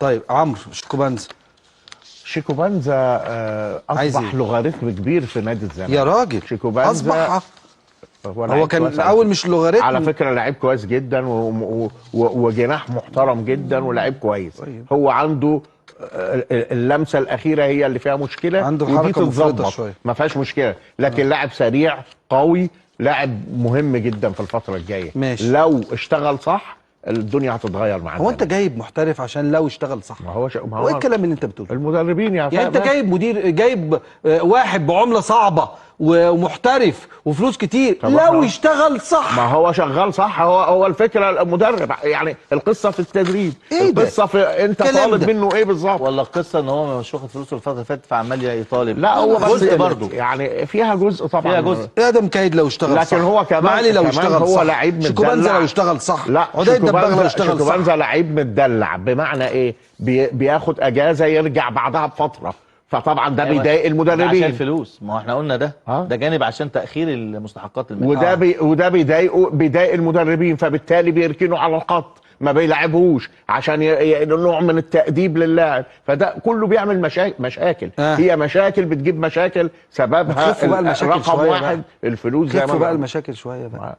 طيب عمرو شيكوبانزا. شيكوبانزا عايز اصبح إيه؟ لوغاريتم كبير في نادي الزمالك. يا راجل، شيكوبانزا اصبح هو هو لعيب كان كويس على الاول فكرة. مش لوغاريتم على فكرة لعيب كويس جدا وجناح محترم جدا ولاعيب كويس. طيب. هو عنده اللمسة الاخيرة هي اللي فيها مشكلة، عنده ودي حركة مفرطة تتظبط شوية. ما فيهاش مشكلة، لكن لاعب سريع قوي، لاعب مهم جدا في الفترة الجاية. ماشي. لو اشتغل صح الدنيا هتتغير معاه. هو انت جايب محترف عشان لو اشتغل صح؟ ما هو ما هو ايه هو الكلام اللي انت بتقوله؟ المدربين يا يعني انت فاهم؟ جايب مدير، جايب واحد بعمله صعبة ومحترف وفلوس كتير، طب لو اشتغل صح. ما هو شغال صح، هو الفكرة المدرب، يعني القصة في التدريب. ايه ده؟ القصة في انت الكلام طالب ده. منه ايه بالظبط؟ ولا القصة ان هو مش واخد فلوسه الفترة اللي فاتت فعمال يطالب؟ لا هو بس جزء برضه يعني فيها جزء طبعا، فيها جزء. ادم كايد لو اشتغل لكن صح، هو كمان معالي لو كمان اشتغل هو صح، لعيب شيكوبانزا متدلع. لو اشتغل صح، لا عدي الدباغ لو اشتغل صح. شيكوبانزا لعيب متدلع، بمعنى ايه؟ بياخد اجازه يرجع بعدها بفترة، فطبعا ده بيضايق عشان المدربين. الفلوس، ما هو احنا قلنا ده ده جانب عشان تاخير المستحقات المالية. وده وده بيضايقه، بيضايق المدربين، فبالتالي بيركنوا على الخط، ما بيلعبهوش عشان نوع من التأديب للاعب، فده كله بيعمل مشاكل. هي مشاكل بتجيب مشاكل سببها خفوا بقى المشاكل رقم شوية واحد بقى. الفلوس. زي خفوا ما بقى المشاكل شوية بقى.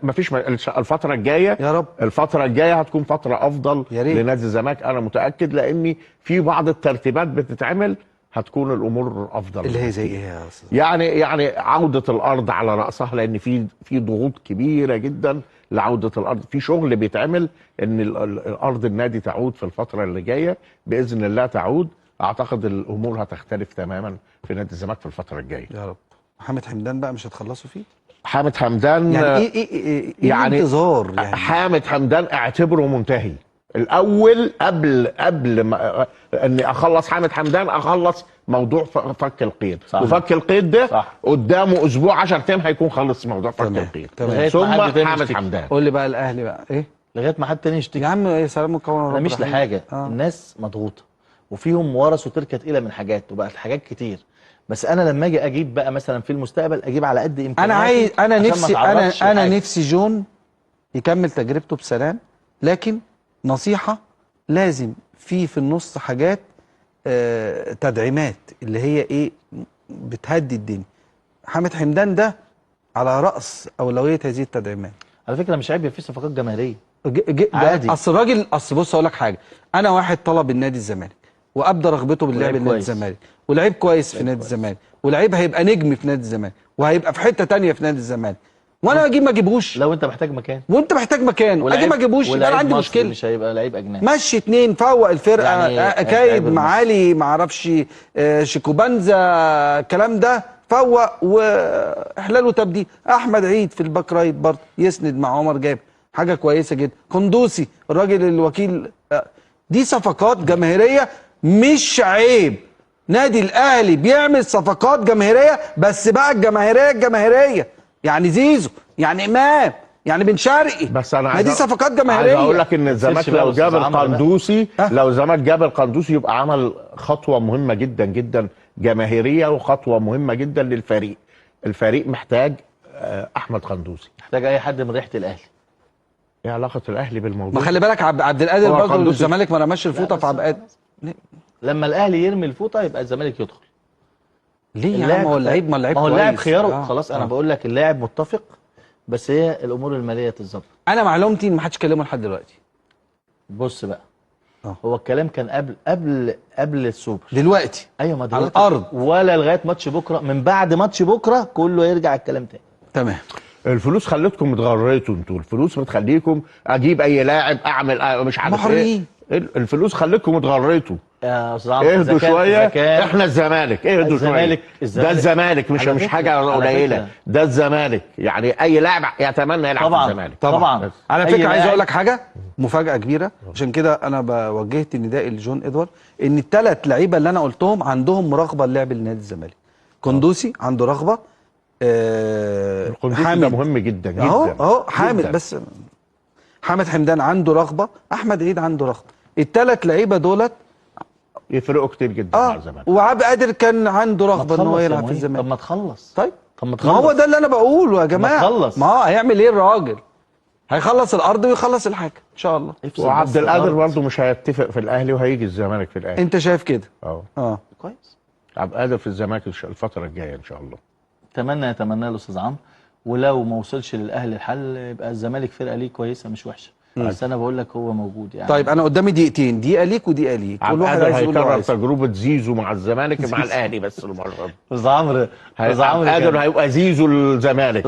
ما فيش الفترة الجاية يا رب. الفترة الجاية هتكون فترة أفضل يا ريت. لنادي الزمالك، أنا متأكد، لأن في بعض الترتيبات بتتعمل هتكون الأمور أفضل. اللي هي زي إيه يا أستاذ؟ يعني عودة الأرض على رأسها، لأن في ضغوط كبيرة جدا لعودة الأرض، في شغل بيتعمل إن الأرض النادي تعود في الفترة اللي جاية بإذن الله تعود. أعتقد الأمور هتختلف تماما في نادي الزمالك في الفترة الجاية يا رب. محمد حمدان بقى مش هتخلصوا فيه؟ حامد حمدان يعني ايه يعني الانتظار يعني؟ حامد حمدان اعتبره منتهي الاول، قبل ما اني اخلص حامد حمدان اخلص موضوع فك القيد. صح. وفك القيد ده صح. قدامه اسبوع 10 ايام هيكون خلص موضوع فك القيد. تمام. ثم حامد حمدان. قول لي بقى الاهلي بقى ايه؟ لغاية ما حد تاني يشتكي يا عم. ايه سلام القوم. انا مش لحاجة. الناس مضغوطه وفيهم ورثوا تركه تقيلة من حاجات وبقت حاجات كتير، بس انا لما اجي اجيب بقى مثلا في المستقبل اجيب على قد امكانياتي. انا عايز، انا نفسي، انا نفسي جون يكمل تجربته بسلام، لكن نصيحة لازم في النص حاجات تدعيمات اللي هي ايه بتهدي الدنيا. حامد حمدان ده على راس اولوية هذه التدعيمات. على فكرة مش عيب في صفقات جماهيرية عادي. اصل الراجل، اصل بص اقول لك حاجة، انا واحد طلب النادي الزمالك وابدى رغبته باللعب لنادي الزمالك، ولعيب كويس في نادي الزمالك، ولعيب هيبقى نجم في نادي الزمالك، وهيبقى في حتة تانية في نادي الزمالك، وانا اجيب ما اجيبهوش. لو انت محتاج مكان، وانت محتاج مكان، اجيب ما اجيبهوش، يبقى انا عندي مشكلة. مش هيبقى لعيب اجنبي. مشي اتنين، فوق الفرقة، يعني كايد معالي، ما اعرفش شيكوبانزا، الكلام ده فوق، واحلال وتبديل. احمد عيد في ال back right برضه يسند مع عمر جابر، حاجة كويسة جدا. قندوسي الراجل الوكيل، دي صفقات جماهيرية مش عيب. نادي الاهلي بيعمل صفقات جماهيرية، بس بقى الجماهيرية الجماهيرية، يعني زيزو، يعني امام، يعني بن شرقي، بس انا ما دي صفقات جماهيرية. عايز اقول لك ان الزمالك لو جاب القندوسي، لو الزمالك جاب القندوسي يبقى عمل خطوة مهمة جدا جدا جماهيرية، وخطوه مهمة جدا للفريق. الفريق محتاج احمد قندوسي، محتاج اي حد من ريحه الاهلي. ايه علاقة الاهلي بالموضوع؟ ما خلي بالك عبد القادر برضه الزمالك ما رماش الفوطه في عبد القادر. لما الاهلي يرمي الفوطه يبقى الزمالك يدخل. ليه يا عم؟ هو اللعيب، ما اللعيب ما هو اللاعب خياره. خلاص انا بقول لك اللاعب متفق، بس هي الامور المالية تتظبط. انا معلومتي ان ما حدش كلمة لحد دلوقتي. بص بقى، هو الكلام كان قبل قبل قبل السوبر. دلوقتي ايوه، ما دلوقتي على الارض ولا لغاية ماتش بكره، من بعد ماتش بكره كله يرجع الكلام تاني. تمام. الفلوس خلتكم اتغريتوا انتوا، الفلوس بتخليكم اجيب اي لاعب، اعمل مش عارف ايه. الفلوس خلتكم اتغريتوا. يا استاذ عمرو اهدوا شوية، احنا الزمالك، اهدوا شوية. ده الزمالك مش حاجة قليله، ده الزمالك، يعني اي لاعب يتمنى يلعب في الزمالك طبعا. على فكرة عايز اقول لك حاجة، مفاجاة كبيرة، عشان كده انا بوجهت ندائي لجون ادوارد ان الثلاث لعيبة اللي انا قلتهم عندهم رغبة للعب لنادي الزمالك. قندوسي عنده رغبة، القندوسي ده مهم جدا جدا اهو حامد، بس حامد حمدان عنده رغبة، احمد عيد عنده رغبة. الثلاث لعيبة دولت يفرقوا كتير جدا مع الزمالك. وعبد القادر كان عنده رغبة ان هو يلعب في الزمالك. طب ما تخلص. طيب طب ما تخلص. ما هو ده اللي انا بقوله يا جماعة. ما تخلص. ما هو هيعمل ايه الراجل؟ هيخلص الارض ويخلص الحاجة ان شاء الله. وعبد القادر برضه مش هيتفق في الاهلي وهيجي الزمالك في الاهلي. انت شايف كده؟ اه كويس. عبد القادر في الزمالك الفترة الجاية ان شاء الله. اتمنى الاستاذ عمرو، ولو ما وصلش للاهلي الحل يبقى الزمالك فرقه ليه كويسة مش وحشة. بس انا بقول لك هو موجود يعني. طيب انا قدامي دقيقتين، دقيقة ليك ودقيقة ليك. كل واحد عايز يقول هيكرر تجربه زيزو مع الزمالك مع الاهلي بس المرة دي. استاذ عمرو قادر هيبقى زيزو الزمالك.